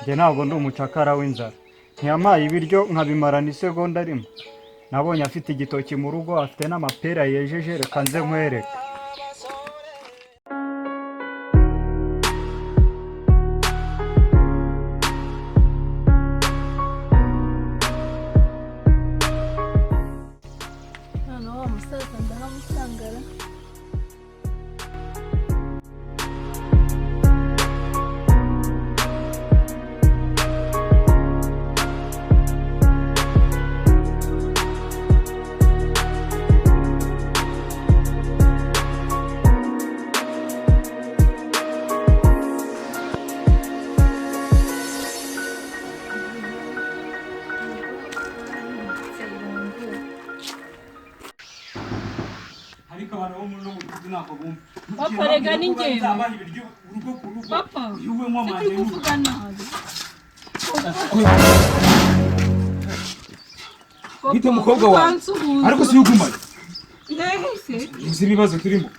Njye ntabwo ndi umucakara w'inzara. Ntiyampaye ibiryo nkabimarana isegonda rimwe. Nabonye afite igitoki mu rugo, afite n'amapera yejeje, reka nze nkwereke. Noneho wa musaza ndahamusangara. Ariko abantu bo muri uno mudugudu ntabwo bumva. Papa, rega ni njyewe. Nzabaha ibiryo urugo ku rugo. Papa, Uyu we nywa se amanje kuri kuvuga nabi? Papa, Bite mukobwa wawe? utansuhuza. Ariko si ugumaye. Ndehise. Uzi ibibazo turimo.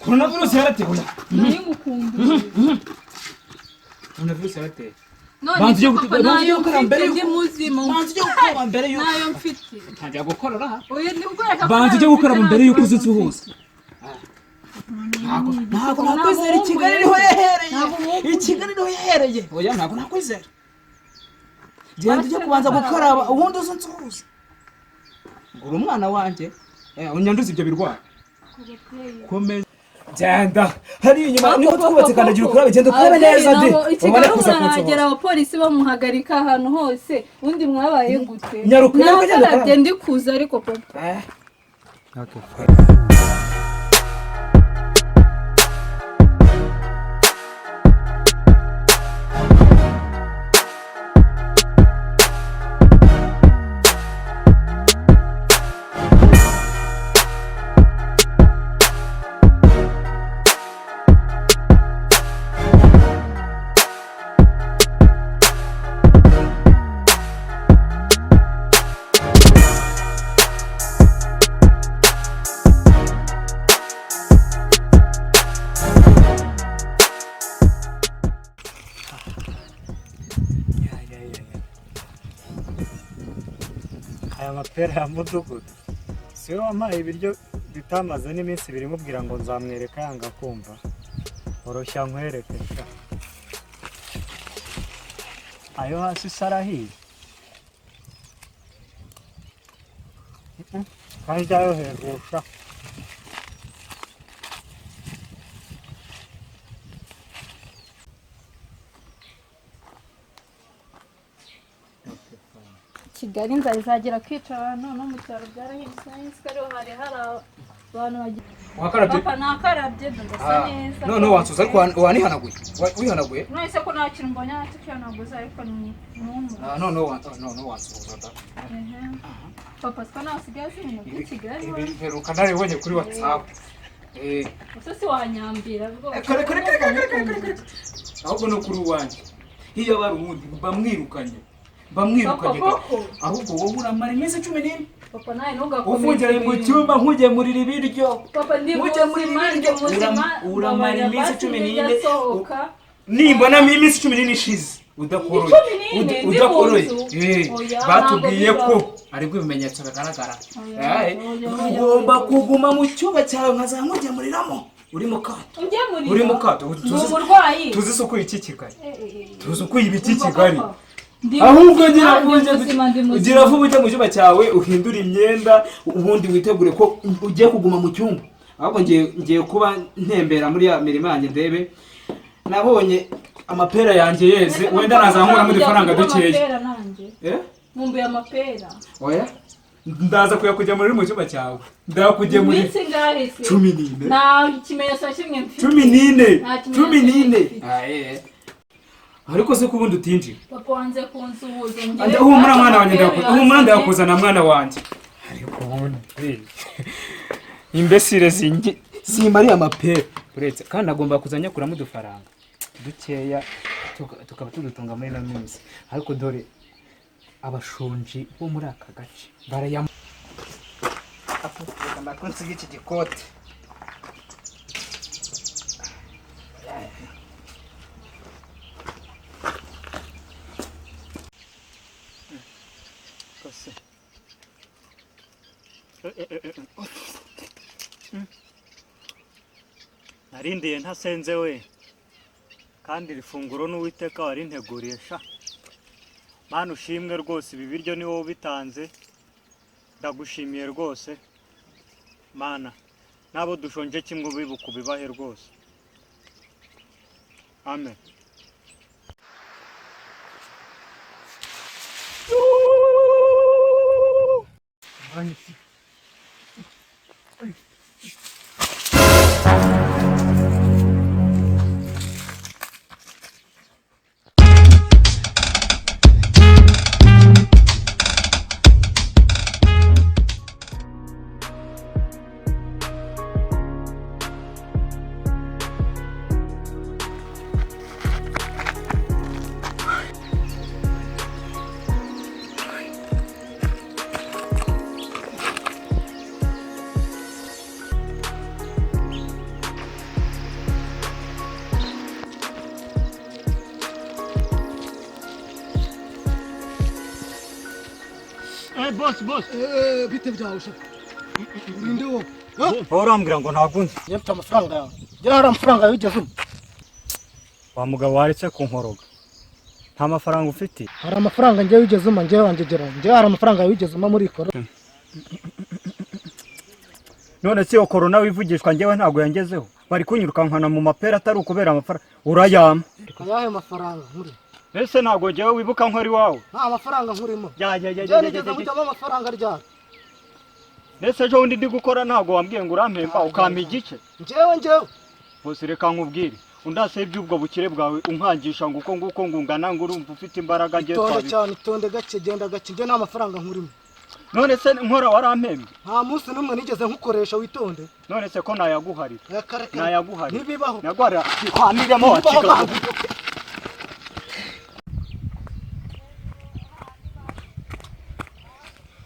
Coronavirus yarateye. Oya. Nari ngukumbuye. Coronavirus yarateye. None Banza se ujye papa, banza ujye nayo gukora mfite mbere ndi yuko- muzima. Banza ujye gukora mbere yuko Nayo mfite. Ntangira gukorora. Oya, ni ukwereka ko Banza ujye nayo gukora mfite, mbere nta yuko kibazo uza mfite. usuhuza. Ntabwo nakwizera, i Kigali niho yahereye. Ntabwo wumva. I Kigali niho yahereye. Oya, ntabwo nakwizera. Genda ujye kubanza gukaraba ubundi uze unsuhuze. Ngura umwana wanjye. Unyanduza ibyo birwara. Komeza. Genda. Hariya inyuma niho twubatse kandagira ukarabe. Genda ukarabe neza de. I Kigali umuntu arahagera abapolisi bamuhagarika ahantu hose, undi mwabaye gute? Nyaruka, nyaruka, genda Nakarabye ukarabe. ndi kuza ariko papa. Okay. Ya, ya, ya, ya. Aya mapera ya mudugudu si we wampaye ibiryo bitamaze n'iminsi ibiri mubwira ngo nzamwereka yanga kumva. Oroshya nkwereke sha. Ayo hasi se arahiye? Kandi ayo hejuru sha. Kigali inzara izagera kwica abantu, no mu cyaro byarahindutse, nzi ko ariho hari hari abantu bagiye. Wakarabye? Papa, nakarabye, ndasa neza. None wansuza ariko wanihanaguye. Wihanaguye? None se ko nta kintu mbonye ntakihanaguza, ariko ni numwe. None none wansuhuza da. Ehe. Papa, siko nawe usigaye uzi ibintu by'i Kigali Ibi we. mperuka naribonye kuri WhatsApp. Gusa si wanyambira rwose. Kare kare kare kare kare kare kare. Ahubwo no kuri uwanjye. Iyo aba ari uwundi bamwirukanye. Bamwirukanye. Papa, koko. Ahubwo wowe uramara iminsi 14. Papa, nawe ntugakomeze. Ufungiranye mu ibintu. cyumba nkugemurira ibiryo. Papa, ndi Nkugemurira muzima, ndi ibiryo. muzima. Uramara Mbabarira, iminsi basi 14. nijya Nimbonamo iminsi 14 ishize udakoroye. 14 ndi mu Udakoroye. nzu? Oya, Batubwiye ntabwo ko bibaho. aribwo ibimenyetso bigaragara. Oya, Eh, oya, oya, ugomba oya. kuguma mu cyumba cyawe nkazamugemuriramo uri mu kato. Ungemurira? Uri mu kato. Ndi umurwayi. Tuzi isuku iki Kigali. Eh, eh, eh. Tuzi uko ibi iki Umva, Kigali. papa, ndi Ahubwo muzima, gira ndi vuba ujye muzima, ndi muzima. gira vuba ujye mu cyumba cyawe uhindure imyenda ubundi witegure ko ugiye kuguma mu cyumba. Ahubwo ngiye kuba ntembera muri ya mirima yanjye ndebe. Nabonye amapera yanjye yeze, Ese wenda papa, nazankuramo kujya udufaranga kugura dukeya. amapera nanjye. Eh? Nkumbuye amapera. Oya? Ndaza kuyakugemurira uri mu cyumba cyawe. Ndakugemurira. Iminsi ingahe se? 14. Nta kimenyetso na kimwe mfite. 14. Nta kimenyetso 14. mfite. Ah, eh. Ariko se ko ubundi utinjira? Papa wanze kunsuhuza. Anda, humura mwana wanjye, humura ndakuzana mwana wanjye. Ariko ubundi imbesire zingi simariye amapera. Uretse kandi agomba kuza nyakuramo udufaranga dukeya tukaba tudutunga muri ino minsi. Ariko dore abashonji bo muri aka gace barayam. Reka nsige iki gikote. Se. Eh, eh, eh, eh. Narindiye ntasenze we, kandi iri funguro n'Uwiteka warinteguriye sha. Mana ushimwe rwose, ibi biryo ni wowe ubitanze, ndagushimiye rwose. Mana, n'abo dushonje kimwe ubibuka ubibahe rwose. Amen. Boss, boss. Bite byawe se? Urinde wowe. Wowe urambwira ngo ntabwo unzi. Njye mfite amafaranga yawe. Ngira hari amafaranga yawe wigeze umpa. Wa mugabo, waretse kunkoroga, nta mafaranga ufite. Hari amafaranga njye wigeze umpa? Njyewe wangegera, njyewe hari amafaranga yawe wigeze umpa muri ikoro? None se iyo korona wivugishwa njyewe ntabwo yangezeho? Bari kunyirukankana mu mapera atari ukubera amafaranga urayampa. Ayahe mafaranga nkuri? Ese ntabwo njyewe wibuka nkora iwawe? Nta mafaranga nkurimo. Ya ya ya. Njyewe nigeze nkujyamo amafaranga ryari? Ese ejo bundi ndi gukora ntabwo wambwiye ngo urampemba ukampa igice? Njyewe? Bose, reka nkubwire, undase iby'ubwo bukire bwawe unkangisha ngo uko nguko ngo ungana, ngo urumva ufite imbaraga ngiye Itonde twabi cyane, itonde gake, genda gake. Njye nta mafaranga nkurimo. None se nkora warampembye? Nta munsi n'umwe nigeze nkukoresha, witonde. None se ko nayaguharira? Reka reka. Nayaguharira. Ntibibaho. Naguharira twaniremo wa Ntibibaho. kigabo.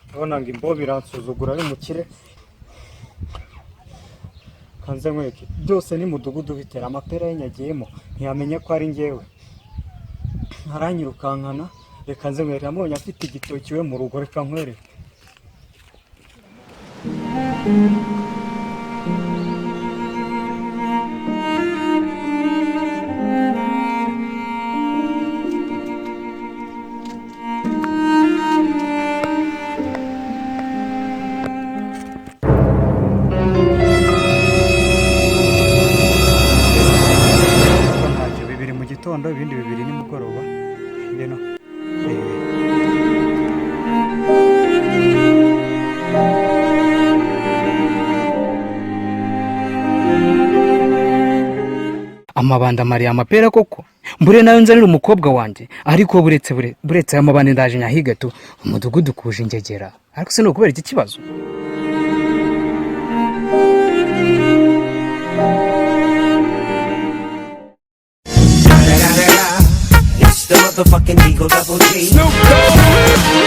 Urabona ngo imbobo iransuzugura y'umukire. Kanze nkweke, byose ni mudugudu bitera amapera yanyagiyemo, ntiyamenye ko ari njyewe, aranyirukankana. Reka nze nkwereke, namubonye afite igitoki we mu rugo. Reka nkwereke. Ntacyo, bibiri mu gitondo, ibindi bibiri nimugoroba. Ngeno. Amabanda amariye amapera koko, mbure nayo nzanira umukobwa wanjye. Ariko buretse buretse aya mabandi, ndaje nyahiga tu. Umudugudu kuje ingegera, ariko se ni ukubera iki kibazo? It's the motherfucking D-O Double G.